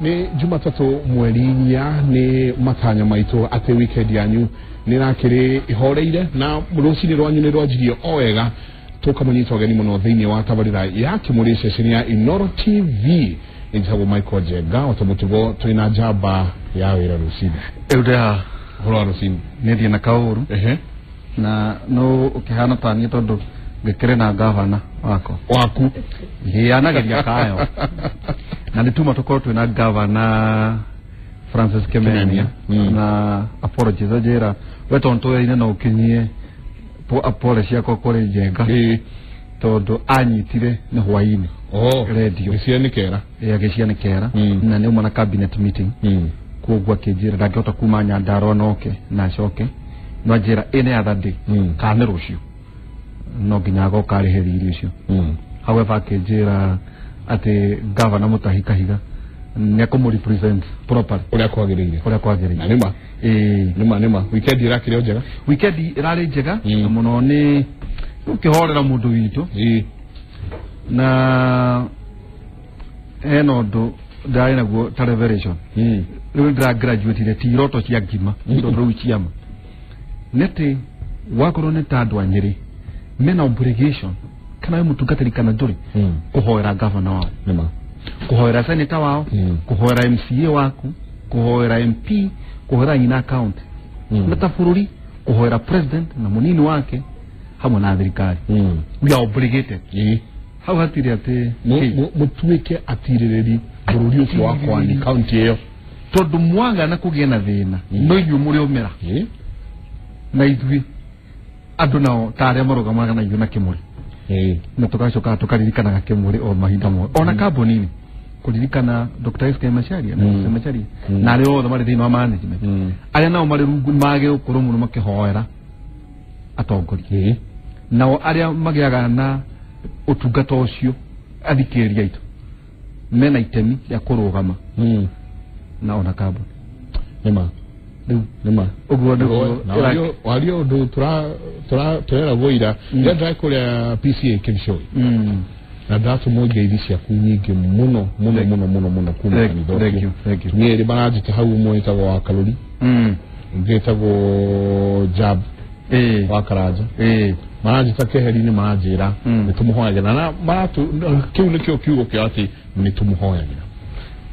Nĩ Jumatatũ mweri 4 nĩ matanya maitũ atĩ weekend yanyu nĩ rakĩrĩ ihoreire na rũcinĩ rwanyu nĩ rwanjirie o wega. Tũkamũnyita ũgeni mũno thĩinĩ wa tabarĩra ya Kĩmũrĩ ceceni ya Inooro TV. Njĩtagwo Michael Njenga, o ta mũtugo twĩna njamba ya wĩra rũcinĩ. Rĩu ndĩ haha. Ũhoro wa rũcinĩ? Nĩ thiĩ na kaũru. Na no ũkĩhana ta niĩ tondũ ngĩkĩrĩ na gavana wakwa. Waku? Ĩĩ, anageria kayo. Na nĩ tuma tũkorwo twĩna gavana Francis Kimemia. Na apologies anjĩra we tondũ tũyaine no ũkinyie pole ciakwa kũrĩ Njenga. Tondũ anyitire nĩ hwainĩ. Radio. Gĩcianĩkera. Ĩĩ, agĩcianĩkera. Na nĩ uma na cabinet meeting. Koguo akĩnjĩra ndangĩhota kuma Nyandarua noke na acoke. No anjĩra any other day. Kana nĩ rũciũ. No nginya agoka arĩhe thirĩ ũcio. However akĩnjĩra atĩ gavana Mutahi Kahiga nĩ ekũmũ represent properly. Ũrĩa kwagĩrĩire. Ũrĩa kwagĩrĩire. Na nĩma. Ĩĩ. Nĩma. Weekend ĩrakĩrĩ o njega? Weekend ĩrarĩ njega. Mũno nĩ ũkĩhorera mũndũ witũ. Na hena ũndũ ndarĩ naguo ta revelation. Rĩu ndĩra graduate ti iroto cia ngima, tondũ rĩu ciama. Nĩ atĩ wakorwo nĩ ta andũ a Nyĩrĩ mena obligation kana wĩ mũtungatĩri kana ndũrĩ kũhoera gavana wao. Kũhoera senator wao, kũhoera MCA waku, kũhoera MP, kũhoera nyina county. Na ta bũrũri kũhoera president na mũnini wake hamwe na thirikari. We are obligated. Hau hatirĩ atĩ Mũtuĩke atirĩrĩri bũrũri ũcio wa Kwani county ĩyo. Tondũ mwaga na kũgĩa na thĩna, no inyuĩ mũrĩ ũmera. Na ithuĩ andũ nao ta arĩa marũgamaga na ithuĩ na Kĩmũrĩ. Na tũgacoka tũkaririkanaga Kĩmũrĩ o mahinda mothe. Ona kambuni-inĩ kũririkana Dr. S K Macharia na Mr. Macharia na arĩa othe marĩ thĩinĩ wa management. Arĩa nao marĩ rungu magĩrĩirwo gũkorwo mũno makĩhoera atongoria. Nao arĩa magĩaga na ũtungata ũcio athikĩrĩria aitũ mena itemi rĩa kũrũgama na ona kambuni. Nĩma. Rĩu nĩma. Ũguo nĩguo Wario ũndũ tũreragwo ira. Rĩrĩa ndĩrarĩ kũrĩa PCA Kĩricũi. Na ndatũmwo ngeithi ciaku nyingĩ mũno mũno mũno mũno mũno kuma kanitha ũcio. Thank you, thank you. Niĩ erĩ maranjĩta hau, ũmwe wĩtagwo wa Karũri, ũngĩ wĩtagwo Jab wa Karanja. Maranjĩta keheri-inĩ maranjĩra nĩ tũmũhoyagĩra na kĩu nĩkĩo kiugo kĩao atĩ nĩ tũmũhoyagĩra.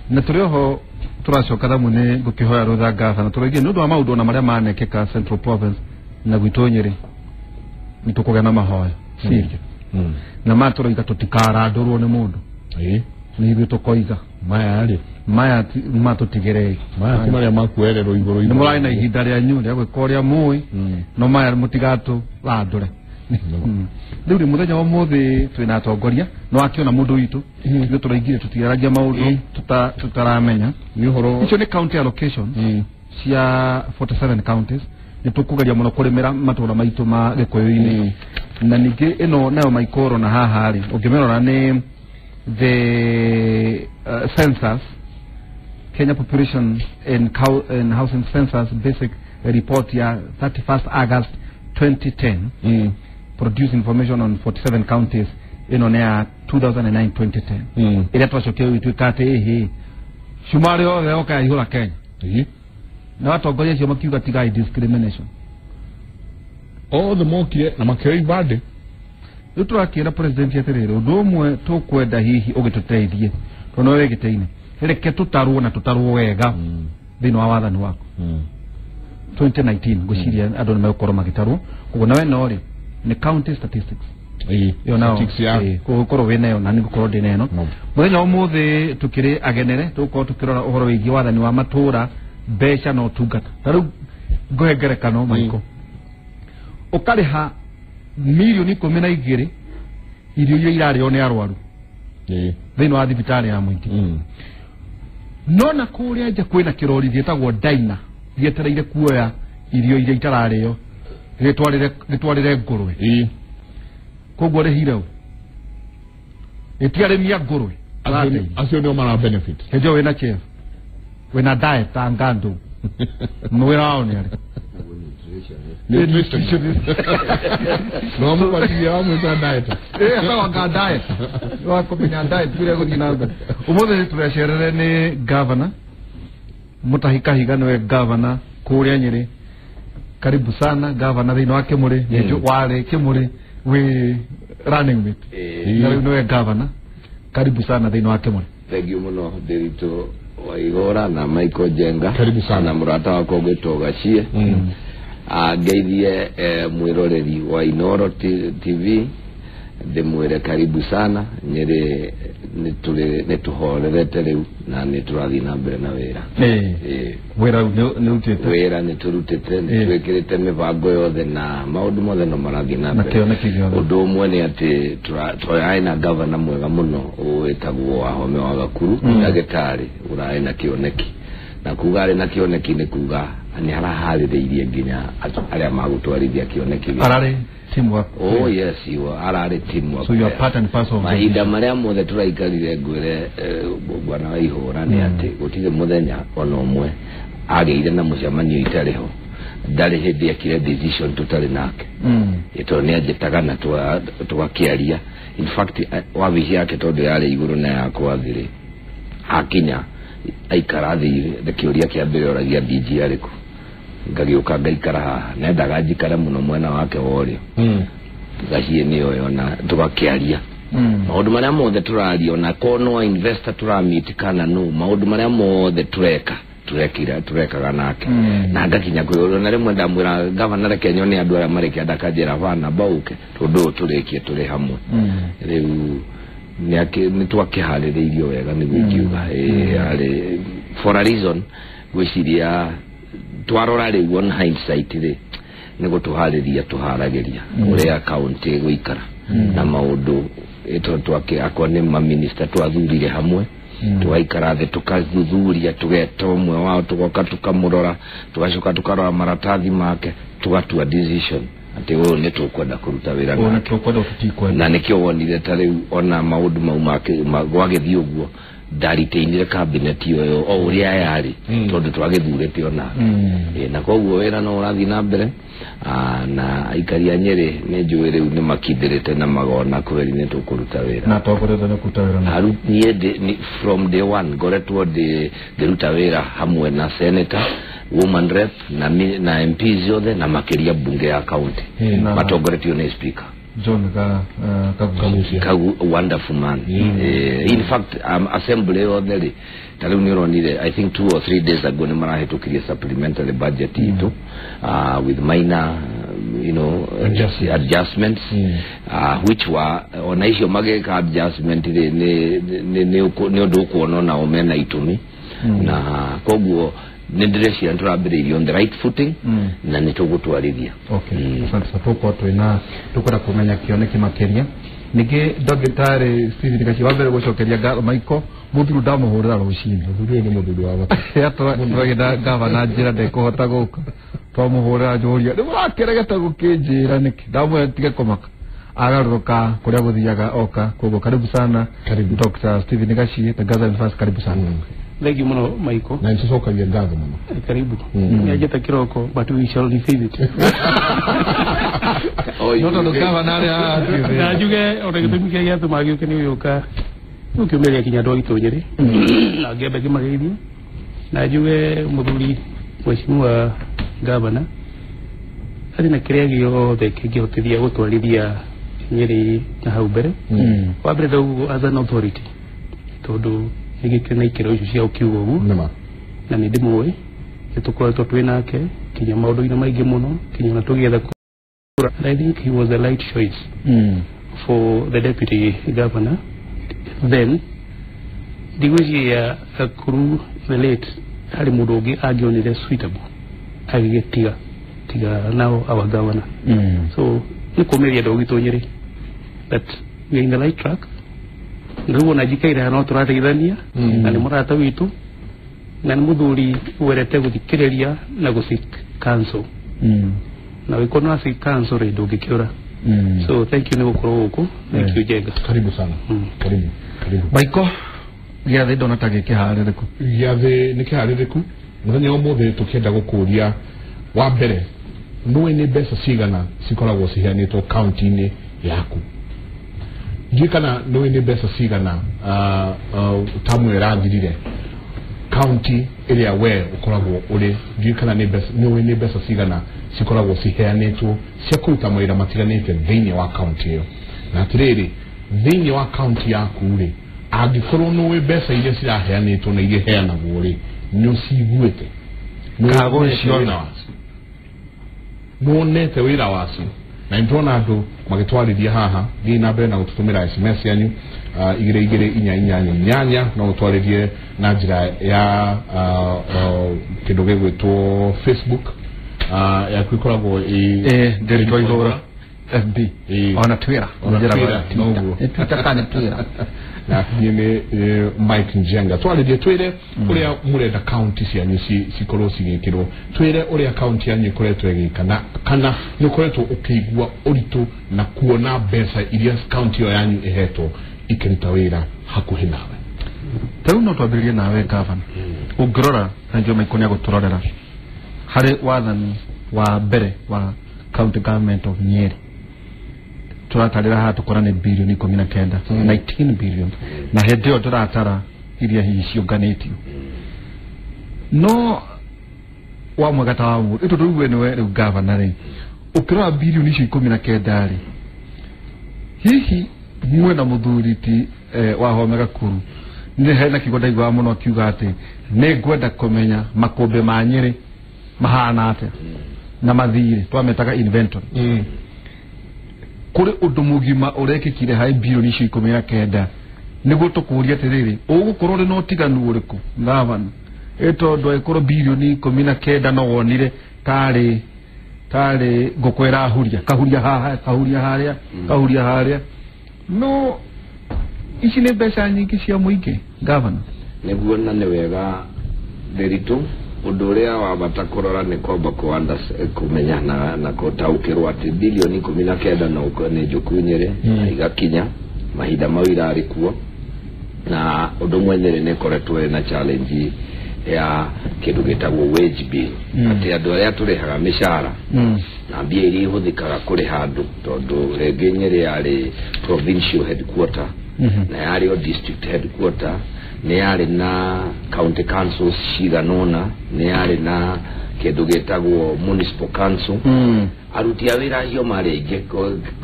Na tũrĩ oho tũracoka thamwe nĩ ngũkĩhoya rũtha gavana tũraigire nĩ ũndũ wa maũndũ ona marĩa manekĩka Central Province na gwitũ Nyĩrĩ nĩ tũkũgĩa na mahoya Syria. Na maya tũroiga tũtikarandũrwo nĩ mũndũ. Nĩ ithuĩ tũkoiga. Maya rĩ. Maya matũtigĩrei. Maya ti marĩa makuererwo igũrũ igũrũ. Nĩ mũrarĩ na ihinda rĩanyu rĩa gwĩka ũrĩa mũĩ, no maya mũtigatũrandũre. Rĩu rĩ mũthenya wa ũmũthĩ twĩna atongoria, no akĩona mũndũ witũ, ithuĩ tũraingire tũtiaragia maũndũ tũtaramenya. Nĩ ũhoro Icio nĩ county allocation cia 47 counties. Nĩ tũkũgeria mũno kũrĩmĩra matũra maitũ ma Gĩkũyũ-inĩ. Na ningĩ ĩno nayo maikoro na haha rĩ, ũngĩmĩrora nĩ the census, Kenya Population and Housing Census Basic Report ya 31st August 2010. Produce information on 47 counties ĩno nĩ ya 2009-2010. Ĩrĩa twacokire ĩtuĩka atĩ ĩhĩ cumarĩ yothe yoka yaihũra Kenya. Na atongoria acio makiuga tigai discrimination. Othe mokire na makĩoya ibandĩ. Rĩu tũrakĩra president atĩrĩrĩ, ũndũ ũmwe tũkwenda hihi ũgĩtũteithie tondũ no wĩ gĩtĩ-inĩ, reke tũtarwo na tũtarwo wega thĩinĩ wa wathani waku. 2019 ngwĩciria andũ nĩ megũkorwo magĩtarwo. Koguo nawe no rĩ nĩ county statistics. Ĩyo nao, Statistics ya gũkorwo wĩ nayo na nĩ ngũkorwo ndĩ nayo. Mũthenya wa ũmũthĩ tũkĩrĩ agenere, tũgũkorwo tũkĩrora ũhoro wĩgiĩ wathani wa matũra, mbeca na ũtungata. Ta rĩu ngũhe ngerekano, Michael. Ũkarĩha mirioni 12 irio iria irarĩo nĩ arwaru thĩinĩ wa thibitarĩ ya mũingĩ. No na kũrĩa nja kwĩna kĩrori gĩtagwo Dina gĩetereire kuoya irio iria itararĩo gĩtwarĩre ngũrwe. Koguo rĩhire ũ? Ĩtiarĩmia ngũrwe. Acio nĩo mara benefit. Hĩndĩ ĩyo wĩna chef, wĩna diet ta ngandũ. Wĩra wao nĩ arĩ. Nutritionist. No mũkwatithia wa mwĩta diet. Ĩĩ diet. Wa kũmenya diet kũrĩa gũthiĩ na mbere. Ũmũthĩ tũracerere nĩ governor Mutahi Kahiga, nĩwe governor kũrĩa Nyĩrĩ. Karibu sana governor thĩinĩ wa Kĩmũrĩ. Warĩ Kĩmũrĩ wĩ running mate. Na rĩu nĩwe governor. Karibu sana thĩinĩ wa Kĩmũrĩ. Thank you mũno Ndiritu wa Igora na Michael Jenga. Karibu sana. Na mũrata wakwa ũgwĩtwo Gachie. Ngeithie mwĩroreri wa Inoro TV, ndĩmwĩre karibu sana. Nyĩrĩ nĩ tũhorerete rĩu na nĩ tũrathiĩ na mbere na wĩra. Wĩra nĩ ũrutĩte? Wĩra nĩ tũrutĩte, nĩ twĩkĩrĩte mĩbango yothe na maũndũ mothe no marathiĩ na mbere. Ũndũ ũmwe nĩ atĩ tũrarĩ na gavana mwega mũno wĩtagwo Wahome wa Gakuru, ndagĩtarĩ ũrarĩ na kĩoneki. Na kuga arĩ na kĩoneki nĩ kuga nĩ araharĩrĩirie nginya arĩa magũtwarithia kĩoneki. Ararĩ teamwork. Oh yes, you ararĩ teamwork. So you are part and parcel of mahinda marĩa mothe tũraikarire ngwĩre bwana wa Ihũra nĩ atĩ gũtirĩ mũthenya ona ũmwe agĩire na mũcemanio itarĩ ho. Ndarĩ hĩndĩ ekire decision tũtarĩ nake. Tondũ nĩ anjĩtaga na tũgakĩaria. In fact wabici yake tondũ yarĩ igũrũ na yakwa thĩ rĩ, akinya aikara thĩ kĩũria kĩa mbere oragia DG arĩkũ, ngagĩũka ngaikara haha, nendaga njikare mũno mwena wake wa ũrĩo. Gachie nĩoyo na tũgakĩaria maũndũ marĩa mothe tũraria, ona korwo no investor tũramit kana no maũndũ marĩa mothe tũreka tũrekaga nake. Na ngakinya kwĩyũria na rĩmwe ndamwĩra gavana reke nyone andũ arĩa marĩ kĩanda kanjĩra bana bauke tondũ ũyũ tũrĩkie tũrĩ hamwe. Rĩu nĩ twakĩharĩrĩirio wega nĩguo ingiuga. Arĩ for a reason gwĩciria twarora rĩu on hindsight rĩ, nĩ gũtũharĩria tũharagĩria ũrĩa kaunti ĩgũikara na maũndũ akwa nĩ maminista twathurire hamwe, tũgaikara thĩ tũkathuthuria, tũgeta ũmwe wao tũgoka tũkamũrora, tũgacoka tũkarora maratathi make, tũgatua decision atĩ ũyũ nĩ tũkwenda kũruta wĩra nake. Na nĩkĩo wonire ta rĩu ona maũndũ mau gwagĩthiĩ ũguo ndaritainire cabinet ĩyo o ũrĩa yarĩ tondũ twagĩthurĩte onake. Na koguo wĩra no ũrathiĩ na mbere, na aikari a Nyĩrĩ nĩ njũĩ rĩu nĩ makindĩrĩte na magona kweri nĩ tũkũruta wĩra. Na twakoretwo nĩ kũruta wĩra na niĩ from day one ngoretwo ngĩruta wĩra hamwe na senator, woman rep na MPs yothe na makĩria bunge ya county matongoretio nĩ speaker John Kagucia. Wonderful man. In fact, assembly yothe rĩ, ta rĩu nĩ ũronire I think 2 or 3 days ago nĩ marahĩtũkirie supplementary budget itũ with minor adjustments, which were ona icio magĩka adjustment rĩ nĩ ũndũ ũkuona onao mena itũmi. Na koguo nĩ ndĩreciria tũrambĩrĩirie on the right footing na nĩ tũgũtwarithia. Okay, asante sana. Tũkorwo twĩna tũkwenda kũmenya kĩoneki makĩria. Ningĩ ndagĩtarĩ Stephen Gachie wa mbere gũcokeria ngatho Michael mũthuru ndamũhũrĩra rũcinĩ. Mũthuri ũyũ nĩ mũthuri wa bata. Twagĩta gavana njĩra ndekũhota gũka, twamũhũrĩra njũria rĩu ũrakĩregete gũkĩnjĩra nĩkĩ, ndamwĩra tige kũmaka, agarũrũka kũrĩa gũthiaga oka. Koguo karibu sana Dr. Stephen Gachie, the Gathering First, karibu sana. Thank you muno Michael. Na nĩtũcokagia ngatho mũno. Karibu. Nĩanjĩta kĩroko but we shall revisit. No tondũ gavana arĩa na njuge ona gĩtũmi kĩrĩa gĩatũma gĩũke nĩ gũka kiumia gĩakinya andũ a witũ Nyĩrĩ na ngĩambe ngĩmageithie, na njuge mũthuri mheshimiwa gavana arĩ na kĩrĩa gĩothe kĩngĩhotithia gũtwarithia Nyĩrĩ na hau mbere. Wa mbere ndauga as an authority tondũ nĩgĩkĩrĩ na ikĩro icio cia ũkiuga ũguo na nĩ ndĩmũĩ, nĩ tũkoretwo twĩ nake kinya maũndũ-inĩ maingĩ mũno, kinya ona tũgĩetha kura. And I think he was the right choice for the deputy governor. Then ndigwĩciria Gakuru the late harĩ mũndũ ũngĩ angĩonire suitable agĩgĩtiga tiga now our governor. So nĩ kũmĩria andũ witũ Nyĩrĩ that we are in the right track. Rĩu ona njikaire no tũrateithania na nĩ mũrata witũ na nĩ mũthuri werete gũthikĩrĩria na gũ seek counsel. Na wĩkorwo na seek counsel rĩ ndũngĩkĩũra. So thank you nĩ gũkorwo gũkũ. Thank you Jenga. Karibu sana. Karibu. Karibu. Michael, gĩathĩ ndona ta gĩkĩharĩrĩku. Gĩathĩ nĩ kĩharĩrĩku. Mũthenya wa ũmũthĩ tũkĩenda gũkũria wa mbere Nũĩ nĩ mbeca cigana cikoragwo ciheanĩtwo kaunti-inĩ yaku? Ndiũĩ kana nũĩ nĩ mbeca cigana tamu ĩyo ĩrathirire kaunti ĩrĩa we ũkoragwo ũrĩ. Ndiũĩ kana nĩ mbeca, nĩũĩ nĩ mbeca cigana cikoragwo ciheanĩtwo cia kũruta mawĩra matiganĩte thĩinĩ wa kaunti ĩyo. Na atĩrĩrĩ, thĩinĩ wa kaunti yaku rĩ, angĩkorwo nũĩ mbeca iria ciraheanĩtwo na iria iheanagwo rĩ, nĩ ũciguĩte? Nĩwonete wĩra wacio? Na nĩtũrona andũ magĩtwarĩria haha. Thiĩ na mbere na gũtũtũmĩra SMS yanyu 22488, no ũtwarĩrie na njĩra ya kĩndũ gĩgwĩtwo Facebook yaku ĩkoragwo ĩ Ndĩritwa Ihũra FB. Ona Twitter. Ona Twitter, noguo. Twitter kana Twitter. Na niĩ nĩ Mike Njenga. Twarĩrie, twĩre ũrĩa mũrenda kaunti cianyu cikorwo cigĩkĩrwo, twĩre ũrĩa kaunti yanyu ĩkoretwo ĩgĩka, na kana nĩ ũkoretwo ũkĩigua ũritũ na kuona mbeca iria kaunti ĩyo yanyu ĩhetwo ikĩruta wĩra hakuhĩ nawe. Ta rĩu no twambĩrĩrie nawe, gavana. Ũngĩrora na njĩra maiko nĩ agũtũrorera harĩ wathani wa mbere wa county government of Nyeri, tũratarĩra haha tũkora nĩ bilioni 19, 19 billion, na hĩndĩ ĩyo tũratara iria hihi ciũnganĩtio no wa mwega ta wa mũndũ ĩtũ rĩu we nĩwe rĩu gavana rĩ, ũkĩrora bilioni icio 19 rĩ, hihi mwena mũthuri ti Wahome Gakuru nĩ hena kiugo ndaiguaga mũno akiuga atĩ nĩ ngwenda kũmenya makũmbĩ ma Nyĩrĩ mahana atĩa na mathirĩ, twametaga inventory. Kũrĩ ũndũ mũgima ũrekĩkire harĩ bilioni icio 19 nĩguo tũkũria atĩrĩrĩ, ũgũkorwo ũrĩ na ũtiganu ũrĩkũ, gavana? Ĩ tondũ angĩkorwo bilioni 19 no wonire tarĩ ngũkũ ĩrahuria kahuria haha, kahuria harĩa, kahuria harĩa, no ici nĩ mbeca nyingĩ cia mũingĩ, gavana. Nĩguo, na nĩ wega Ndĩritũ. Ũndũ ũrĩa wa bata kũrora nĩ kwamba kũmenya na gũtaũkĩrwo atĩ bilioni 19 no ũkorwo nĩ njũku Nyĩrĩ na igakinya mahinda mau irarĩ kuo. Na ũndũ ũmwe, Nyĩrĩ nĩ ĩkoretwo ĩna challenge ya kĩndũ gĩtagwo wage bill, atĩ andũ arĩa tũrĩhaga mĩcara na mbia iria ihũthĩkaga kũrĩha andũ, tondũ rĩngĩ Nyĩrĩ yarĩ provincial headquarter na yarĩ o district headquarter, nĩ yarĩ na county councils cigana ũna, nĩ yarĩ na kĩndũ gĩtagwo municipal council. Aruti a wĩra acio marĩ aingĩ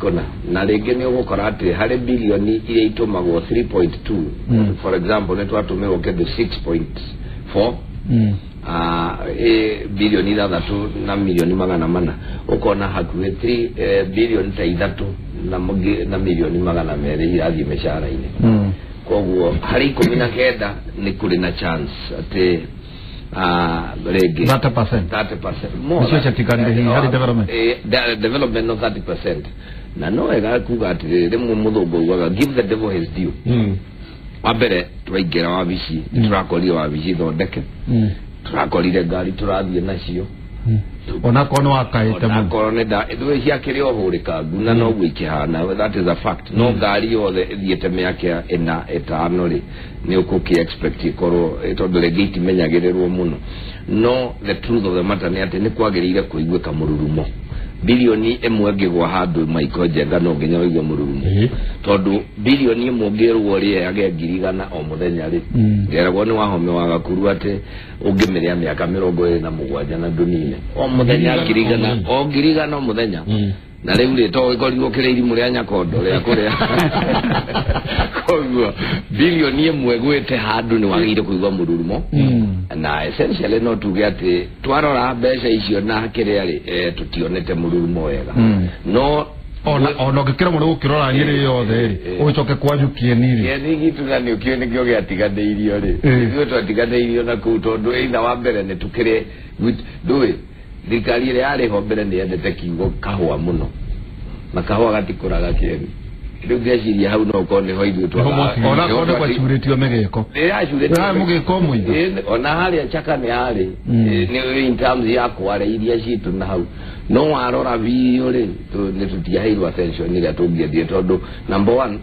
kũna, na rĩngĩ nĩ ũgũkora atĩ harĩ bilioni iria itũmagwo 3.2, for example, nĩ twatũmĩrwo kĩndũ 6.4, bilioni 6 na milioni 400, ũkona hakuhĩ 3 bilioni ta 3 na milioni 200 irathiĩ mĩcara-inĩ. Koguo harĩ 19 nĩ kũrĩ na chance atĩ rĩngĩ 30%. 30%. Nĩcio ciatigarire hihi harĩ development. Development no 30%, na no wega kuga atĩrĩrĩ, rĩmwe mũthũngũ augaga, "Give the devil his due." Wa mbere twaingĩra wabici, tũrakorire wabici thondeke, tũrakorire ngari tũrathiĩ nacio. Onakorwo nĩ wakaĩte mũno. Onakorwo nĩ nda ithuĩ ciakĩrĩ o hũrĩkangu na noguo ikĩhana, that is a fact. No ngari yothe ĩthiĩte mĩaka 4 5 rĩ, nĩ ũkũkĩ expect ĩkorwo tondũ rĩngĩ itimenyagĩrĩrwo mũno. No the truth of the matter nĩ atĩ nĩ kwagĩrĩire kũiguĩka mũrurumo. Bilioni 1 ĩngĩgwa handũ, Michael Njenga, no nginya ũigue mũrurumo, tondũ bilioni 1 ũngĩrwo rĩage 100,000 o mũthenya rĩ, ngeragwo nĩ Wahome wa Gakuru atĩ ũngĩmĩrĩa mĩaka 27 na ndũnine o mũthenya 100,000, o 100,000 o mũthenya. Na rĩu rĩ, to gĩkorirwo kĩrĩ irimũ rĩa nyakondo rĩa kũrĩa. Koguo bilioni 1 gwĩte handũ nĩ wagĩrĩire kũigua mũrurumo. Na essentially no tuge atĩ twarora mbeca icio na kĩrĩa rĩ, tũtionete mũrurumo wega. No Ona ũngĩkĩra mũno gũkĩrora Nyĩrĩ yothe rĩ, ũgĩcoke kwanyu Kĩeni rĩ. Kĩeni gitũ na nĩ ũkĩũĩ nĩkĩo gĩatiganĩirio rĩ. Ithuĩ twatiganĩirio na kũu tondũ either wa mbere nĩ tũkĩrĩ ndũĩ thirikari ĩrĩa yarĩ ho mbere nĩ yendete kiugo kahũa mũno, na kahũa gatikũraga Kĩeni. Rĩu ngeciria hau no ũkorwo nĩho ithuĩ Nĩho mwatigire. Onakorwo nĩ gwacurĩtio mĩgĩko. Ĩracurĩtio. Harĩ mũgĩko mũiga. Ona harĩa Chaka nĩ harĩ. Nĩ in terms ya kware iria citũ na hau no warora biũ rĩ, nĩ tũtiaheirwo attention ĩrĩa tũngĩendire, tondũ number one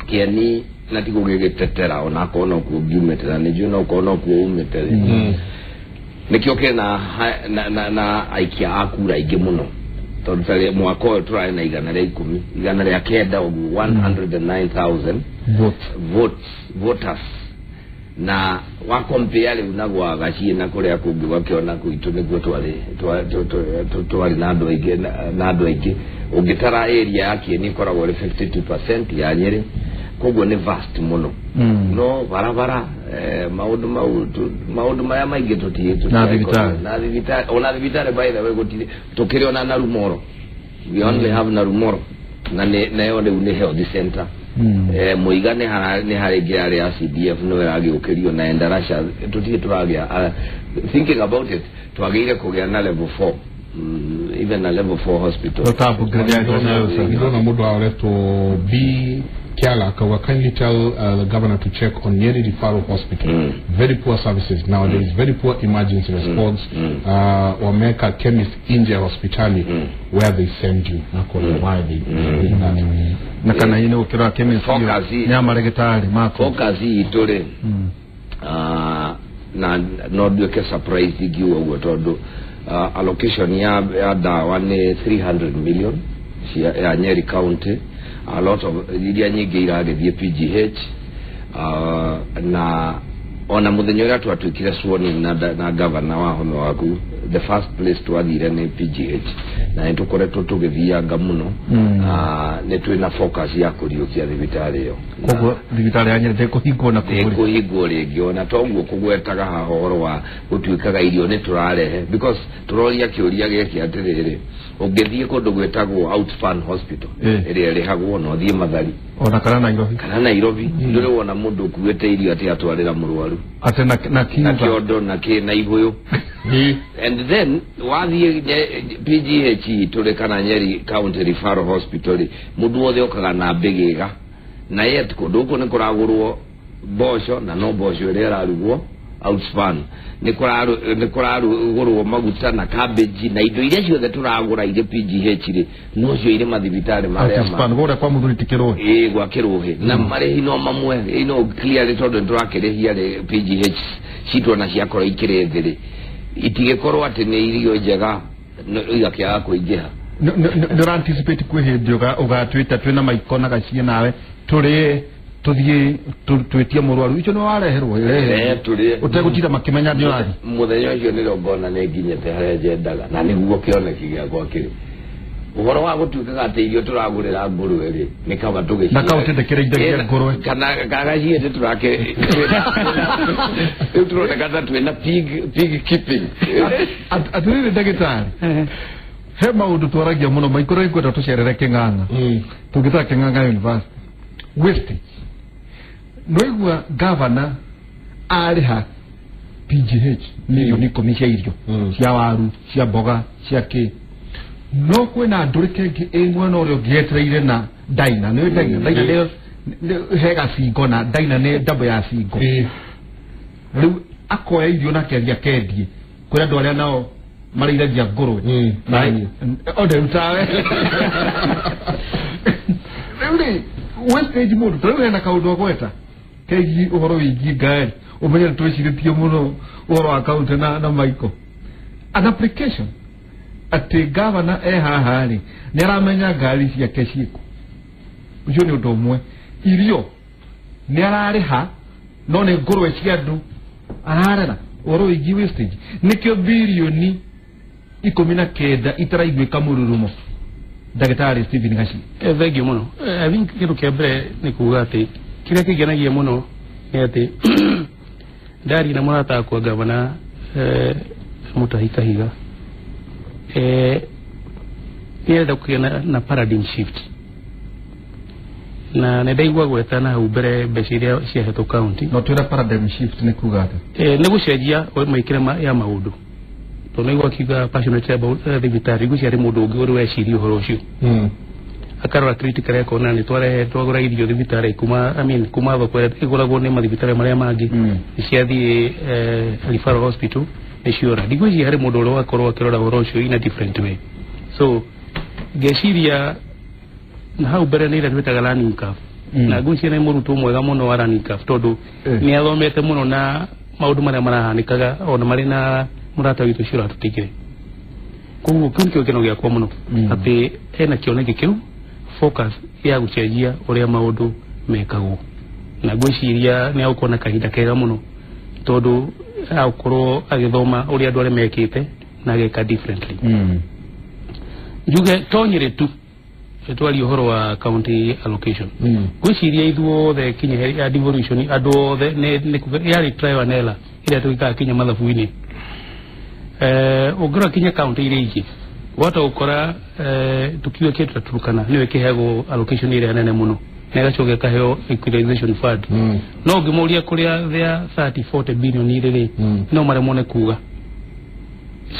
Kĩeni na ti gũgĩgĩtetera, onakorwo nokuo ngiumĩte na nĩ njũĩ nokorwo nokuo umĩte rĩ. Nĩkĩo kĩna na aikia a kura aingĩ mũno tondũ tarĩ mwaka ũyũ tũrarĩ na 110 109 ũguo 109,000 votes na wa compare rĩu na gwa Gaciĩ na kũrĩa kũngĩ ũgakĩona gwitũ nĩkuo twarĩ na andũ aingĩ na andũ aingĩ. Ũngĩtara area ya Kieni ĩkoragwo ĩrĩ 52% ya Nyĩrĩ, koguo nĩ vast mũno. No barabara maũndũ mau maũndũ maya maingĩ tũtigĩ Na thibitarĩ. Na thibitarĩ, ona thibitarĩ by the way gũtirĩ, tũkĩrĩ ona Narumoro, we only have Narumoro na nĩ nayo rĩu nĩ health center. Mũiga nĩ harĩ ĩngĩ yarĩ ya CDF nĩwe ĩragĩũkĩrio na Endarasha tũtirĩ tũragĩa. Thinking about it, twagĩrĩire kũgĩa na level 4, even a level 4 hospital. Ndona mũndũ aoretwo B Kiala akauga, kindly tell the governor to check on Nyeri Referral Hospital. Very poor services nowadays, very poor emergency response. Wameweka chemist nje ya hospitali where they send you. Nakona why they do that. Na kana ine ukira chemist ya maregitari mako. Focus itũ rĩ, na no nduĩke surprise ingiuga ũguo tondũ allocation ya dawa nĩ 300 million ya Nyeri County. A lot of iria nyingĩ iragĩthiĩ PGH, na ona mũthenya ũrĩa twatuĩkire sworn in na governor wa home waku, the first place twathire nĩ PGH, na nĩ tũkoretwo tũgĩthianga mũno. Nĩ twĩna focus ya kũriũkia thibitarĩ ĩyo. Koguo thibitarĩ ya Nyeri ndĩkũhingwo na kũhingwo rĩngĩ, ona toguo kũgwetaga haha ũhoro wa gũtuĩkaga irio nĩ tũrarehe, because tũroria kĩũria gĩkĩ atĩrĩrĩ, ũngĩthiĩ kũndũ gwĩtagwo Outspan Hospital ĩrĩa ĩrĩhagwo na ũthiĩ Mathari ona kana Nairobi, kana Nairobi, ndũrĩ wona mũndũ ũkuĩte irio atĩ atwarĩra mũrwaru atĩ na kĩondo na kĩ na ibũyũ. And then wathiĩ PGH tũrĩ kana Nyeri County Referral Hospital, mũndũ wothe okaga na mbĩgĩga, na yet kũndũ gũkũ nĩ kũragũrwo mboco, na no mboco ĩrĩa ĩrarugwo Outspan, nĩ kũrarugũrwo maguta na cabbage na indo iria ciothe tũragũra irĩ PGH rĩ, nocio irĩ mathibitarĩ marĩa Outspan gũrĩa kwa mũthuri ti Kĩrũhĩ, ĩĩ gwa Kĩrũhĩ, na marĩhi no mamwe, no clearly tondũ nĩ tũrakĩrĩhia rĩ PGH citũ ona ciakorwo ikĩrĩ thĩ rĩ, itigĩkorwo atĩ nĩ irio njega igakĩaga kũingĩha. Nĩ ũra anticipate kwĩ hĩndĩ ũgatwĩta twĩna Maiko na Gaciĩ nawe tũrĩe tũthiĩ twĩtie mũrwaru icio nĩ wareherwo ũtegũtinda makĩmenya nĩ ũrathiĩ. Mũthenya ũcio nĩrĩo ngona nĩ nginyĩte harĩa njendaga, na nĩguo kĩoneki gĩakwa kĩrĩ ũhoro wa gũtuĩkaga atĩ irio tũragũrĩra ngũrwe rĩ, nĩ kaba tũgĩciĩ na kaũntĩ ndĩkĩrĩithagia ngũrwe kana Gaciĩ nĩ tũrakĩ rĩu tũroneka ta twĩna pig keeping. Atĩrĩrĩ ndagĩtarĩ, he maũndũ twaragia mũno Maiko, rĩu ngwenda tũcerere Kĩng'ang'a, tũngĩtara Kĩng'ang'a University wastage. Noigua governor arĩha PGH milioni 10 cia irio cia waru cia mboga cia kĩ, no kwĩna ndũrĩke ĩngĩ ĩ mwena ũrĩa ũngĩ yetereire na Daina, nĩ Daina, Daina nĩ he gacingo na Daina nĩ ndabo ya cingo. Rĩu akoya irio na akendia kendie kwĩ andũ arĩa nao marĩithagia ngũrwe o tawe. Rĩu rĩ wastage mũndũ ta rĩu hena kaũndũ agweta kegiĩ ũhoro wĩgiĩ ngari, ũmenye nĩ twĩcirĩtie mũno ũhoro wa kaũntĩ na Maiko, an application atĩ governor e haha rĩ nĩ aramenya ngari ciake ciĩkũ, ũcio nĩ ũndũ ũmwe. Irio nĩ ararĩha no nĩ ngũrwe cia andũ ararera, ũhoro wĩgiĩ wastage. Nĩkĩo birioni 19 itaraiguĩka mũrurumo. Ndagĩtarĩ Stephen Gaciĩ, thank you mũno. I think kĩndũ kĩa mbere nĩ kuga atĩ kĩrĩa kĩngenagia mũno nĩ atĩ ndaria na mũrata wakwa gavana Mutahi Kahiga, nĩarenda kũgĩa na paradigm shift, na nĩ ndaigua gweta na hau mbere mbeca iria ciahetwo county. No twĩra paradigm shift nĩ kuga atĩa? Nĩ gũcenjia mĩkĩre ya maũndũ, tondũ naigua akiuga passionate about thibitarĩ, ngwĩciria harĩ mũndũ ũngĩ ũrĩ weciria ũhoro ũcio, akarora critically akona nĩ twarehe twagũra irio thibitarĩ kuma kuma thoko ĩrĩa ĩgũragwo nĩ mathibitarĩ marĩa mangĩ, nĩ ciathiĩ referral hospital nĩ ciora. Ndigwĩciria harĩ mũndũ ũrĩa wakorwo akĩrora ũhoro ũcio in a different way. So ngeciria na hau mbere nĩ ĩrĩa twĩtaga learning curve, na ngwĩciria nĩ mũrutwo mwega mũno wa learning curve, tondũ nĩ athomete mũno na maũndũ marĩa marahanĩkaga ona marĩ na Mũrata witũ ũcio ũratũtigire. Koguo kĩu nĩkĩo gĩkeno gĩakwa mũno, atĩ ena kĩoneki kĩu, focus ya gũcenjia ũrĩa maũndũ mekagwo, na ngwĩciria nĩ agũkorwo na kahinda kega mũno, tondũ agũkorwo agĩthoma ũrĩa andũ arĩa mekĩte na ageka differently. Njuge to Nyĩrĩ tu, twarie ũhoro wa county allocation, ngwĩciria ithuothe kinya ya devolution, andũ othe yarĩ trial and error ĩrĩa twĩkaga kinya mathabu-inĩ. Ũngĩrora kinya county iria ingĩ, wahota gũkora tukiuga kĩndũ ta Turkana nĩyo ĩkĩheagwo allocation ĩrĩa nene mũno, na ĩgacoka ĩkaheo equalization fund, no ũngĩmũria kũrĩa thĩa 30 40 billion irĩ rĩ, no maremwo nĩ kuga.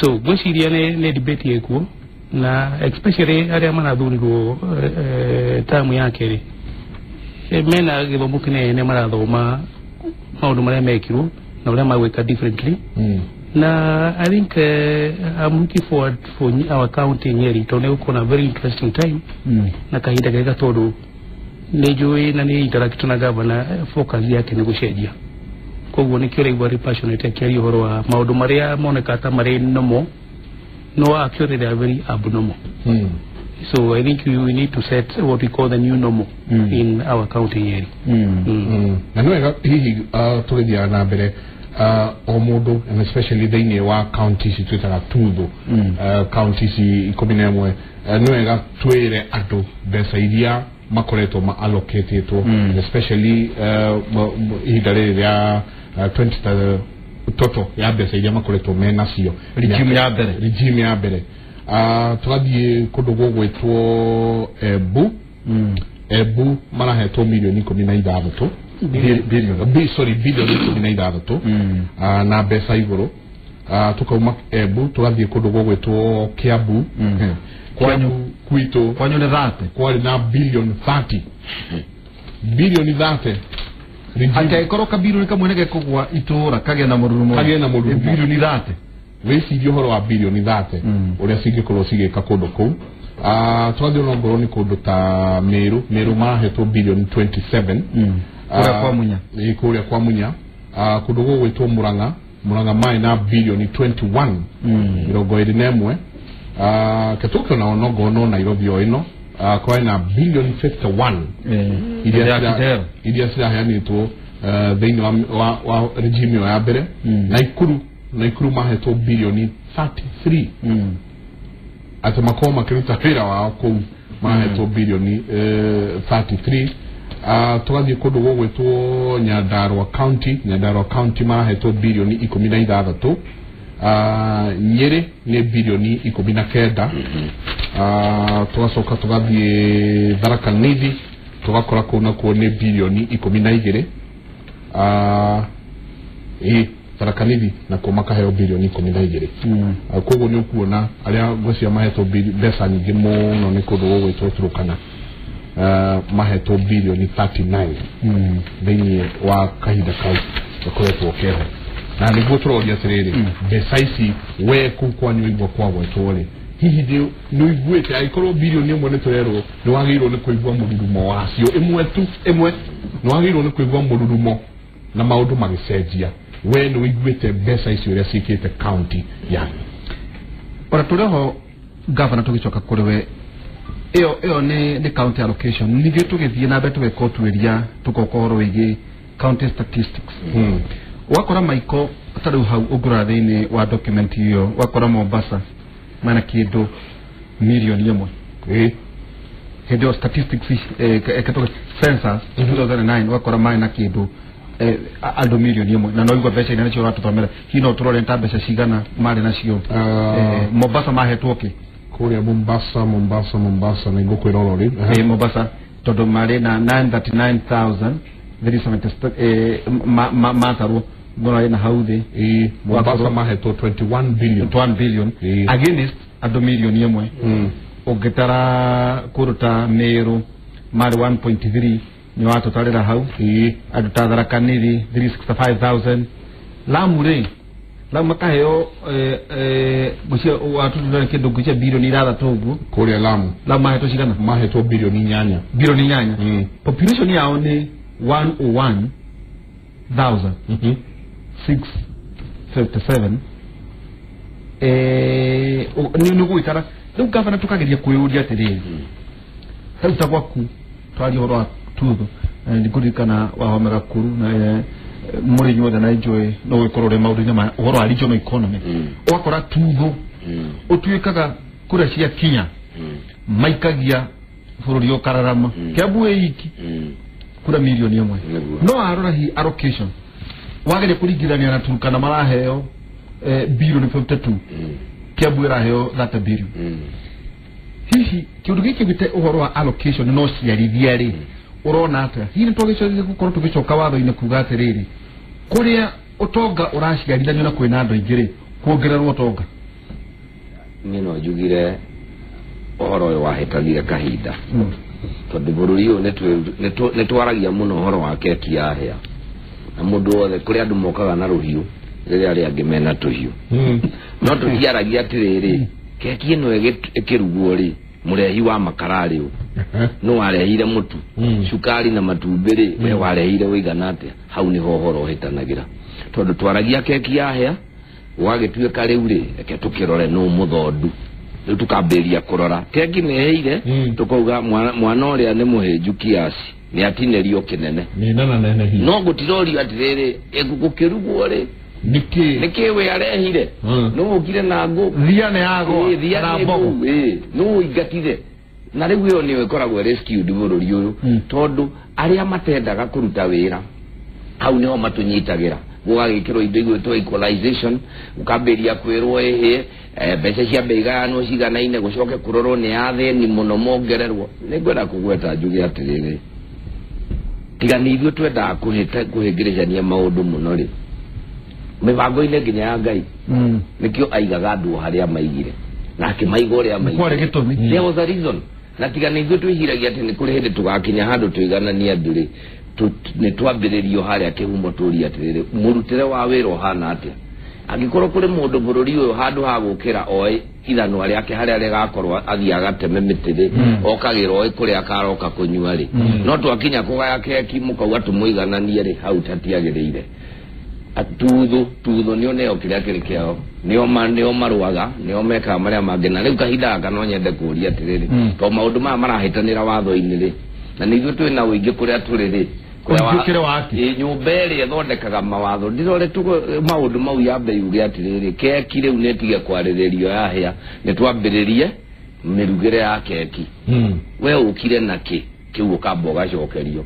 So ngwĩciria nĩ debate ĩkuo, na especially arĩa marathurirwo tamu ya kerĩ, mena gĩthomo kĩnene, marathoma maũndũ marĩa mekirwo na ũrĩa magwĩka differently. Na I think I'm looking forward for our county Nyeri, tondũ nĩ gũkorwo na very interesting time na kahinda kega, tondũ nĩ njũĩ na nĩ interact na governor, focus yake nĩ gũcenjia. Koguo nĩkĩo ũraigua arĩ passionate akĩaria ũhoro wa maũndũ marĩa moneka ta marĩ normal, no actually they are very abnormal. So I think we need to set what we call the new normal in our county Nyeri. Na nĩ wega hihi tũgĩthiaga na mbere, o mũndũ, and especially thĩinĩ wa county ici twĩtaga tuthu, county ici 11, nĩ wega twĩre andũ mbeca iria makoretwo ma allocatĩtwo, and especially ihinda rĩrĩ rĩa 20 total ya mbeca iria makoretwo menacio. Regime ya mbere. Regime ya mbere. Tũgathiĩ kũndũ gũgwĩtwo Embu. Embu marahetwo mirioni 16. Billion. Sorry, bilioni 16 na mbeca igũrũ. Tukauma Embu tũgathiĩ kũndũ gũgwĩtwo Kiambu. Kwanyu. Kiambu kwitũ. Kwanyu nĩ 30. Kwarĩ na bilioni 30, bilioni 30. Atĩ angĩkorwo kabirioni kamwe nĩ gekũgwa itũũra kagĩe na mũrurumo. Kagĩe na mũrurumo. Bilioni 30. Wĩcirie ũhoro wa bilioni 30 ũrĩa cingĩkorwo cigĩka kũndũ kũu. Tũgathiĩ ona ongorwo nĩ kũndũ ta Meru. Meru marahetwo bilioni 27. Kũrĩa kwa Munya. Ĩ, kũrĩa kwa Munya. Kũndũ gũgwĩtwo Murang'a, Murang'a marĩ na bilioni 21, 21. Ketũke ona onongorwo no Nairobi o ĩno, kwarĩ na bilioni 51 iria Ya Kidero. Iria ciraheanĩtwo thĩinĩ wa regime ĩyo ya mbere. Naikuru mahetwo bilioni 33, atĩ makorwo makĩruta wĩra wao kũu mahetwo bilioni 33. Tũgathiĩ kũndũ gũgwĩtwo Nyandarua County. Nyandarua County marahetwo bilioni 16. Nyĩrĩ nĩ bilioni 19. Tũgacoka tũgathiĩ Tharaka Nithi, tũgakora kũu nakuo nĩ bilioni 12. Ĩ Tharaka Nithi nakuo makaheo bilioni 12. Koguo nĩ ũkuona arĩa ngwĩciria mahetwo mbeca nyingĩ mũno nĩ kũndũ gũgwĩtwo Turkana, mahetwo bilioni 39 thĩinĩ wa kahinda kau gakoretwo keho. Na nĩguo tũroria atĩrĩrĩ, mbeca ici we kũu kwanyu igua kwagwetwo rĩ, hihi nĩ ũiguĩte angĩkorwo bilioni 1 nĩ tũrerwo nĩ wagĩrĩirwo nĩ kũigua mũrurumo wacio, ĩmwe tu, ĩmwe nĩ wagĩrĩirwo nĩ kũigua mũrurumo na maũndũ magĩcenjia, we nĩ ũiguĩte mbeca icio ũrĩa ciĩkĩte county yanyu? Ona tũrĩ ho, gavana, tũgĩcoka kũrĩ we, ĩyo nĩ county allocation. Ningĩ tũgĩthiĩ na mbere tũgeka ũtuĩria, tũgoka ũhoro wĩgiĩ county statistics, ũgakora maiko ta rĩu hau ũngĩrora thĩinĩ wa document ĩyo, ũgakora Mombasa mena kĩndũ mirioni 1. Hĩndĩ ĩyo statistics census 2009, ũgakora marĩ na kĩndũ andũ mirioni 1, na no igua mbeca iria nĩcio ũratũthomera. Hihi no tũrore ta mbeca cigana marĩ nacio? Mombasa mahetwo kĩ? Kũrĩa Mombasa nĩ ngũkwĩra oro rĩ. Mombasa tondũ marĩ na 939,370 matarwo ngona na hau thĩ. Ĩ, Mombasa mahetwo 21 billion. 21 billion against andũ mirioni 1. Ũngĩtara kũndũ ta Meru marĩ 1.3, nĩ watũtarĩra hau. Andũ ta Tharaka Nithi 365,000. Lamu rĩ, Lamu makaheo ngũcia watũtũrere kĩndũ ngũcia bilioni 6 ũguo. Kũrĩa Lamu. Lamu mahetwo cigana? Mahetwo bilioni 8. Bilioni 8. Population yao nĩ 101,657. Nĩ gũikara rĩu gavana tũkageria kwĩyũria atĩrĩrĩ hau ta gwaku twaria ũhoro wa tutho ndikũririkana wahome Gakuru na mũrĩ inyuothe na enjoy no gũkorwo ũrĩ maũndũ-inĩ ma ũhoro wa regional economy ũgakora tutho ũtuĩkaga kũrĩa ciakinya maikagia bũrũri ũkararama Kiambu ĩ iki kura milioni ĩmwe no arora hi allocation wageria kũringithania na Turkana maraheo bilioni 52 Kiambu ĩraheo 30 billion hihi kĩũndũ gĩkĩ gĩte ũhoro wa allocation no ciarithia rĩ ũrona atĩa hihi nĩtwagĩcokia gũkorwo tũgĩcoka watho-inĩ kuga atĩrĩrĩ kũrĩa ũtonga ũraciarithanio na kwĩna andũ aingĩ rĩ kuongererwo ũtonga niĩ no njugire ũhoro ũyũ wahĩtanire kahinda tondũ bũrũri ũyũ nĩtwaragia mũno ũhoro wa keki yahĩa na mũndũ wothe kũrĩ andũ mokaga na rũhiũ rĩrĩa arĩa angĩ mena tũhiũ no tũtiaragia atĩrĩrĩ keki ĩno ĩkĩrugwo rĩ mũrehi wa makara rĩ no warehire mũtu cukari na matumbĩ rĩ we warehire ũigana atĩa hau nĩho ũhoro ũhĩtanagĩra tondũ twaragia keki yahĩa gwagĩtuĩka rĩu rĩ reke tũkĩrore nũ mũthondu rĩu tũkambĩrĩria kũrora keki nĩ ĩhĩire tũkauga mwana ũrĩa nĩ mũhĩnju kiasi nĩ atinĩrio kĩnene no gũtirorio atĩrĩrĩ gũkĩrugwo rĩ nĩkĩ we arehire nũ ũkire na ngũ thia nĩ yagwa na mbogo nũ ũingatire na rĩu ĩyo nĩyo ĩkoragwo ĩrĩ skewed bũrũri ũyũ tondũ arĩa matendaga kũruta wĩra hau nĩho matũnyitagĩra gũgagĩkĩrwo indo igwĩtwo equalization ũkambĩrĩria kwĩrwo ĩhĩ mbeca cia mbei igayanwo ciganaine gũcoke kũrorwo nĩ athĩni mũno mongererwo nĩngwenda kũgweta njuge atĩrĩrĩ tiga nĩ ithuĩ twendaga kũhĩngĩrĩcania maũndũ mũno rĩ mĩbango-inĩ nginya ya Ngai nĩkĩo aigaga andũ harĩa maigire na akĩmaiga ũrĩa maigire kwarĩ gĩtũmi there was a reason na tiga nĩ ithuĩ twĩciragia atĩ nĩ kũrĩ hĩndĩ tũgakinya handũ tũigananie andũ rĩ nĩ twambĩrĩrio harĩa kĩhumo tũrie atĩrĩrĩ mũrutĩre wa wĩra ũhana atĩa angĩkorwo kũrĩ mũndũ bũrũri ũyũ handũ ha gũkĩra oĩ ithanwa rĩake harĩa rĩgakorwo athiĩ agateme mĩtĩ rĩ okagĩra oĩ kũrĩa akaroka kũnyua rĩ no twakinya kũgaya keki mũkauga tũmũigananie rĩ hau tatiagĩrĩire tutho nĩo neo kĩrĩa kĩrĩ kĩao nĩo marũaga nĩo mekaga marĩa mangĩ na rĩu kahinda gaka no nyende kũũria atĩrĩrĩ tondũ maũndũ maya marahĩtanĩra watho-inĩ rĩ na nĩ ithuĩ twĩna ũingĩ kũrĩa tũrĩ rĩ nyũmba ĩrĩa ĩthondekaga mawatho ndirore maũndũ mau yambe yuge atĩrĩrĩ keki rĩu nĩ ĩtige kwarĩrĩrio yahĩa nĩ twambĩrĩrie mĩrugĩre ya keki we ũkire na kĩ kĩu ũkamba ũgacokerio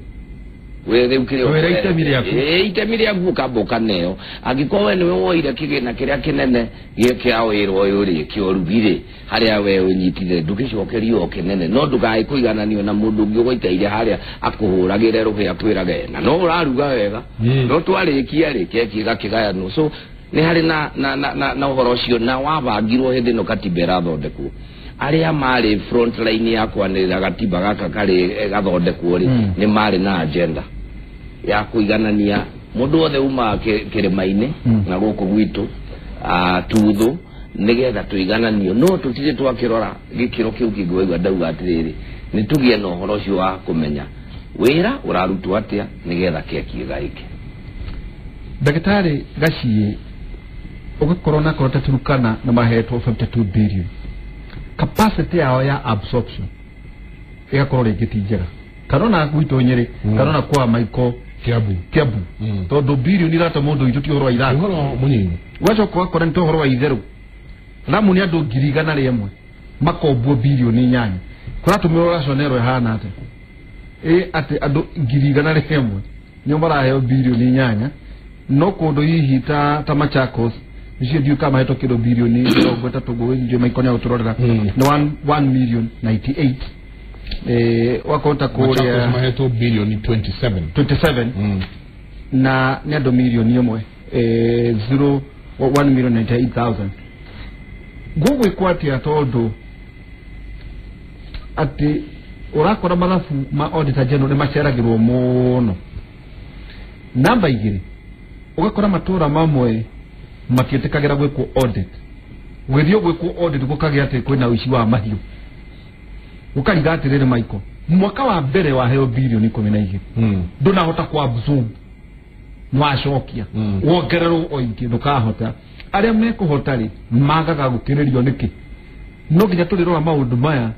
we rĩu kĩrĩa itemi rĩaku ũkamba ũkaneo angĩkorwo we nĩwe woire kĩgĩna kĩrĩa kĩnene kĩa wĩra ũyũ rĩ kĩa ũrugi rĩ harĩa we ũnyitire ndũgĩcokerio o kĩnene no ndũkae kũigananio na mũndũ ũngĩ ũgũikaire harĩa akũhũragĩre rũhĩ akwĩrage na no ũraruga wega no twarĩkia rĩ keki ĩgakĩgayanwo so nĩ harĩ na ũhoro ũcio na wabangirwo hĩndĩ ĩno katiba ĩrathondekwo arĩa marĩ front line ya kwanĩrĩra gatiba gaka karĩ gathondekwo rĩ nĩ marĩ na agenda ya kũiganania mũndũ wothe umaga kĩrĩma-inĩ na gũkũ gwitũ tutho nĩgetha tũigananio no tũtirĩ twakĩrora gĩkĩro kĩu kĩngĩ waigua ndauga atĩrĩrĩ nĩ tũgĩe na ũhoro ũcio wa kũmenya wĩra ũrarutwo atĩa nĩgetha keki ĩgaĩke. Ndagĩtarĩ Gaciĩ ũgĩkorwo na korwo ta Turkana na mahetwo 52 billion capacity yao ya absorption igakorwo rĩngĩ ti njega kana ona gwitũ Nyĩrĩ kana ona kwa Michael Kiambu tondũ bilioni irata mũndũ witũ ti ũhoro wa ithatũ ũhoro mũnini ũgacoka ũgakora nĩ ta ũhoro wa itherũ Lamu nĩ andũ 100,000 makombwo bilioni 8 kũratũmĩrwo rationale ĩhana atĩa ĩ atĩ andũ 100,000 nĩo maraheo bilioni 8 no kũndũ hihi ta Machakos nicio ndiũ kama mahetwo kĩndũ bilioni 30 ngũgĩthiĩ Michael nĩ agũtũrorera nĩ 1,098 wakota kũrĩa mahetwo bilioni 27 na nĩ andũ milioni 1 1,098,000 gũgwĩkwo atĩa tondũ atĩ ũrakora mathabu ma auditor general nĩ maceragĩrwo mũno namba 2 ũgakora matũra mamwe matiĩtĩkagĩra gwĩkwo audit gũgĩthiĩ gwĩkwo audit gũkagĩa atĩ kwĩna ũici wa mahiũ ũkariga atĩrĩrĩ Michael mwaka wa mbere waheo bilioni 12 ndũnahota ku absorb nĩwacokia wongererwo o ingĩ ndũkahota Arĩa mekũhota rĩ magaga gũkĩrĩrio nĩkĩ? No nginya tũrĩrora maũndũ maya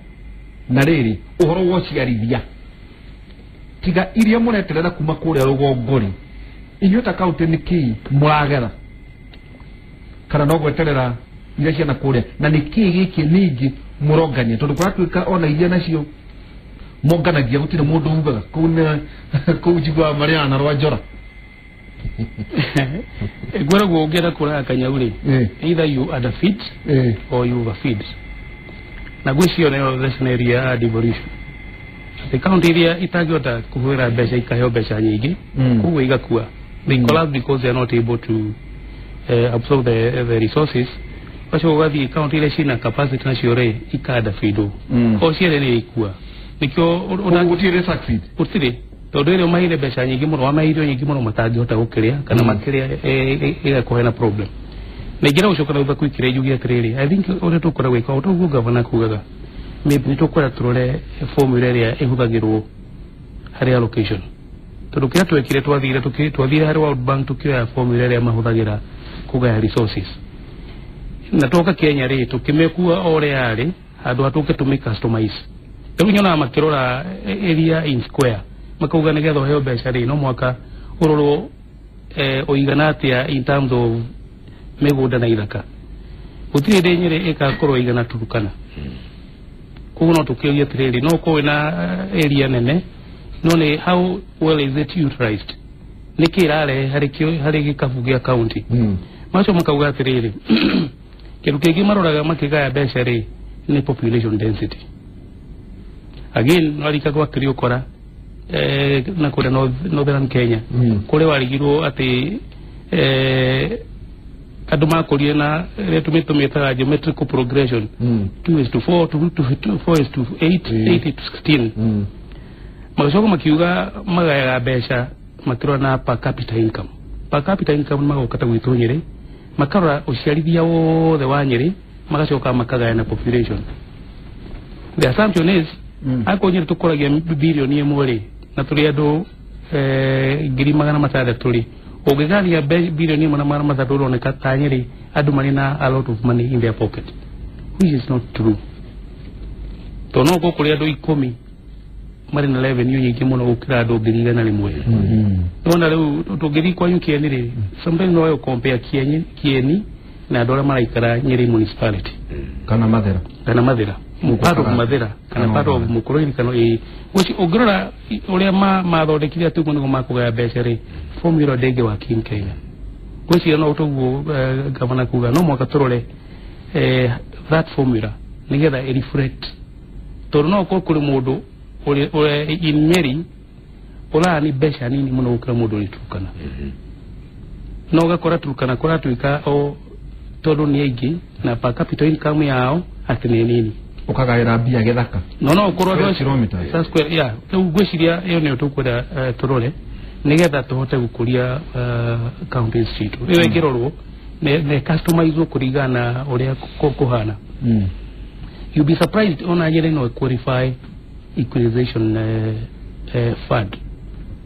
na rĩrĩ ũhoro wa ũciarithia tiga iria mũreterera kuma kũrĩa rũgongo rĩ inyuĩ ta kaunti nĩ kĩĩ mũragera kana no gweterera iria ciana kũrĩa na nĩ kĩĩ gĩkĩ ningĩ mũrongania tondũ kũratuĩka ona iria nacio monganagia gũtirĩ mũndũ ugaga kũu kũu njiguaga marĩaga na rwa njora. Ngwĩragwo ũngĩenda kũraga kanyau rĩ, either you underfeed or you overfeed. Na gwĩciria nĩyo lesson ya devolution. The county iria itangĩhota kũhũthĩra mbeca ikaheo mbeca nyingĩ, koguo igakua. They collapse because they are not able to absorb the resources. Ũgacoka ũgathiĩ county iria ciĩna capacity nacio rĩ ika underfeedwo. O cierĩ nĩ ikua. Nĩkĩo gũtirĩ succeed. Gũtirĩ. Tondũ ĩrĩa ũmaheire mbeca nyingĩ mũno, wamaheire nyingĩ mũno matangĩhota gũkĩrĩa kana makĩrĩa ĩgakũhe na problem. Na ingĩra gũcoka na thutha kwikĩra njuge atĩrĩrĩ, I think ũrĩa tũkwenda gwĩka o toguo gavana kugaga, maybe nĩ tũkwenda tũrore formula ĩrĩa ĩhũthagĩrwo harĩ allocation. Tondũ kĩrĩa twekire twathire harĩ World Bank tũkĩoya formula ĩrĩa mahũthagĩra kũgaya resources. Na twoka Kenya rĩ tũkĩmĩkua o ũrĩa yarĩ handũ ha tũke tũmĩ customize. Rĩu nyonaga makĩrora area in square makauga nĩgetha ũheo mbeca rĩ no mwaka ũrorwo ũigana atĩa in terms of mĩgũnda na ithaka. Gũtirĩ hĩndĩ Nyĩrĩ ĩgakorwo ĩigana Turukana. Koguo no tũkĩũrie atĩrĩrĩ, no ũkorwo wĩna area nene no nĩ how well is it utilized? Nĩkĩ ĩrarehe harĩ gĩkabu gĩa county? Macio makauga atĩrĩrĩ, kĩndũ kĩngĩ maroraga makĩgaya mbeca rĩ nĩ population density. Again warika gwakĩrĩ ũkora na kũrĩa Northern Kenya kũrĩa warigirwo atĩ andũ makũrire na ĩrĩa tũmĩtaga geometrical progression 2:4 2:4 2:8 8:16. Magacoka makiuga magayaga mbeca makĩrora na per capita income. Per capita income magoka ta gwitũ Nyĩrĩ makarora ũciarithia wothe wa Nyĩrĩ magacoka makagaya na population. The assumption is akorwo Nyĩrĩ tũkũragia bilioni 1 rĩ na tũrĩ andũ 600,000 rĩ ũngĩgania bilioni 1 na 600 ũroneka ta Nyĩrĩ andũ marĩ na a lot of money in their pocket, which is not true. Tondũ no ũkorwo kũrĩ andũ 10 marĩ na revenue nyingĩ mũno gũkĩra andũ 100,000. Nĩwona rĩu tũngĩthiĩ kwanyu Kieni rĩ, sometimes no compare Kieni na andũ arĩa maraikara Nyĩrĩ municipality kana Mathera, part of Mathera kana part of Mukurweini kana ĩ ũngĩrora ũrĩa mathondekire atĩ ũguo nĩguo makũgaya mbeca rĩ, formula ndĩngĩ wa in Kenya. Ngwĩciria no toguo gavana kuga no mwaka tũrore that formula nĩgetha ĩ reflect, tondũ no ũkorwo kũrĩ mũndũ in Nyeri ũrani mbeca nini mũno gũkĩra mũndũ ũrĩ Turukana. No ũgakora Turukana kũratuĩka o tondũ nĩ aingĩ na per capita income yao atĩ nĩ nini. Ũkagaĩra mbia gĩthaka. No ũkorwo andũ square yeah. Rĩu ngwĩciria ĩyo nĩyo tũkwenda tũrore nĩgetha tũhote gũkũria counties citũ. Ĩyo ĩngĩrorwo nĩ customizwo kũringana na ũrĩa kũhana. You'll be surprised ona Nyĩrĩ no qualify equalization fund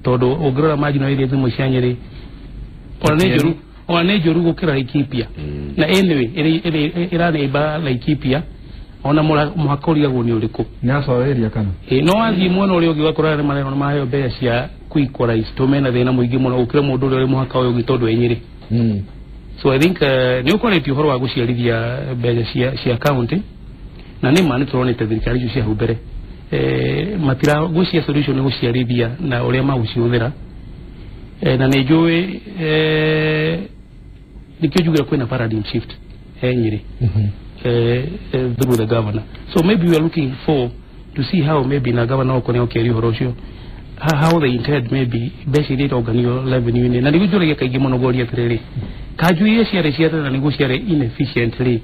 tondũ ũngĩrora marginal areas imwe cia Nyĩrĩ ona nĩ njũru gũkĩra Laikipia. Na anyway ĩranĩmba Laikipia ona mũhaka ũrigagwo nĩ ũrĩkũ. Nĩ Aswa area kana? No wathiĩ mwena ũrĩa ũngĩ ũgakora nĩ maheo mbeca cia kũ-equalize tondũ mena thĩna mũingĩ mũno gũkĩra mũndũ ũrĩa ũrĩ mũhaka ũyũ ũngĩ tondũ e Nyĩrĩ. So I think nĩ ũkoretie ũhoro wa gũciarithia mbeca cia county na nĩ ma nĩ tũronete thirikari icio cia hau mbere matira gwĩciria solution nĩ gũciarithia na ũrĩa magũcihũthĩra na nĩ njũĩ nĩkĩo njugire kwĩna paradigm shift Nyĩrĩ through the governor. So maybe we are looking for to see how maybe na governor okorwo nĩ ũhoro ũcio how they intend maybe mbeca iria ironganio revenue-inĩ. Na nĩguo njũragia kaingĩ mũno ngoria atĩrĩrĩ, kanjũ iria ciarĩ cia tene na nĩguo ciarĩ inefficient rĩ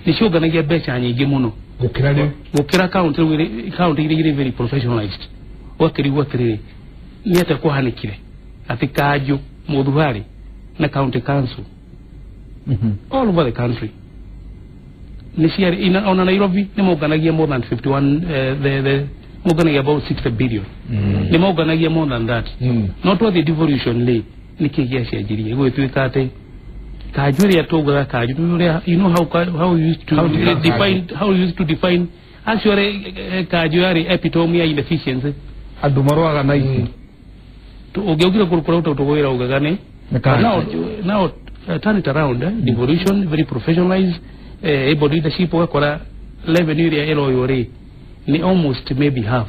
nĩ cionganagia mbeca nyingĩ mũno gũkĩra rĩu gũkĩra county iria irĩ very professionalized. Ũgakĩrigwo atĩrĩrĩ, nĩ atĩa kũhanĩkire atĩ kanjũ Mũthuharĩ na county council all over the country nĩ ciarĩ ona Nairobi nĩ monganagia more than 51 monganagia about 60 billion. Nĩ monganagia more than that. No twathiĩ devolution rĩ nĩkĩ gĩacenjirie gũgĩtuĩka atĩ Kanjũ ĩrĩa tũgaga kanjũ ũrĩa you know how you used to define how you used to define actually kanjũ yarĩ epitome ya inefficiency. Andũ marũaga na ici. Ũngĩaugire kũrĩa ũtũgwĩra ugaga nĩ now turn it around, devolution very professionalized, able leadership ũgakora revenue ĩrĩa ĩroywo rĩ ni almost maybe half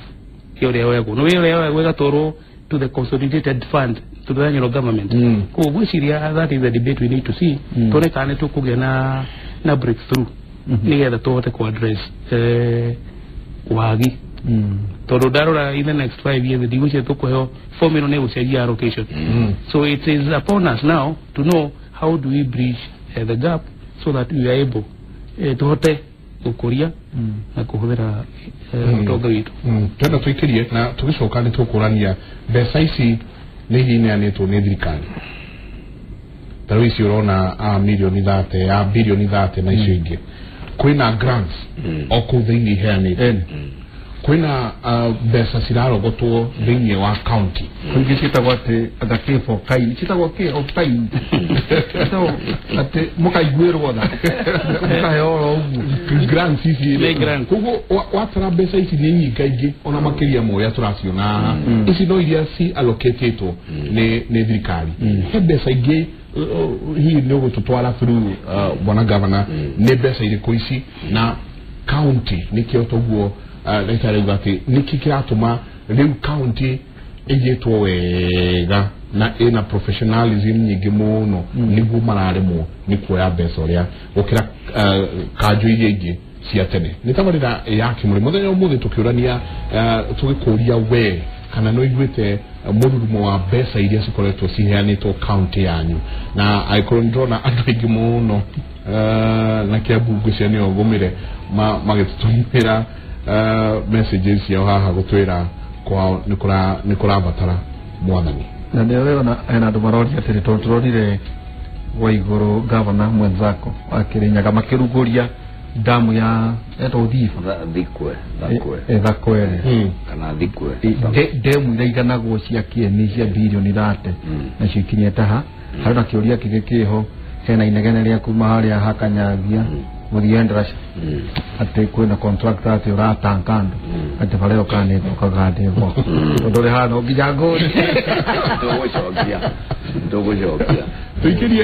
ya ũrĩa yoyagwo no ũrĩa yoyagwo ĩgatwarwo to the consolidated fund to the national government. Koguo ngwĩciria that is the debate we need to see tuone kana nĩ tũkũgĩa na breakthrough nĩgetha tũhote ku address wagi tondũ ndarora in the next 5 years ndigwĩciria tũkũheo formula nĩ gũcenjia allocation. So it is upon us now to know how do we bridge the gap so that we are able tũhote gũkũria na kũhũthĩra ũtonga witũ. Twenda tũikĩrie na tũgĩcoka nĩ tũkũrania mbeca ici nĩ iria ineanĩtwo nĩ thirikari ta rĩu ici ũrona a mirioni 30 ya bilioni 30 na icio ingĩ kwĩna grants o kũu thĩinĩ iheanĩtwo kwĩna mbeca cirarogotwo thĩinĩ wa county kwingĩ ciĩtagwo atĩ anga for kind ciĩtagwo kĩ of kind ciĩtagwo atĩ mũkaiguĩrwo tha mũkaheo oro ũguo grants ici koguo watara mbeca ici nĩ nyingaingĩ ona makĩria ma ũrĩa tũraciona haha ici no iria ci allocatĩtwo nĩ thirikari he mbeca ingĩ hihi nĩ ũgũtũtwara through bwana governor nĩ mbeca irĩkũ ici na county nĩkĩo toguo ndagĩtarĩ auga atĩ nĩkĩ kĩratũma rĩu county ĩigĩtwo wega na ĩna professionalism nyingĩ mũno nĩguo mararemwo nĩ kuoya mbeca ũrĩa gũkĩra kanjũ iria ingĩ cia tene. Nĩ tabarĩra ya Kĩmũrĩ mũthenya ũmũthĩ tũkĩũrania tũgĩkũria we kana nĩ ũiguĩte mũrurumo wa mbeca iria cikoretwo ciheanĩtwo county yanyu na angĩkorwo nĩ ndĩrona andũ aingĩ mũno na Kiambu ngwĩciria nĩo ngũmĩre magĩtũtũmĩra messages ciao haha gũtwĩra kwao nĩ kũrabatara mwathani. Na nĩ ũrona hena andũ maroria atĩrĩ tondũ tũronire wa igũrũ gavana mwenzako wa Kĩrĩnyaga makĩrugũria damu ya etwo Thiba Thakwe kana Thikwe demu iria iganagwo cia kĩeni cia bilioni 30 nacio ikinyĩte ha harĩ na kĩũria kĩngĩ kĩho hena inegene rĩa kuma harĩa hakanyagia mũthiĩ Endrasha atĩ kwĩna contractor atĩ ũratanka andũ atĩ bara ĩyo kana nĩ ĩthũkaga ndĩgwaka tondũ ũrĩ haha no nginya ngũri tũgũcokia tũikĩrie.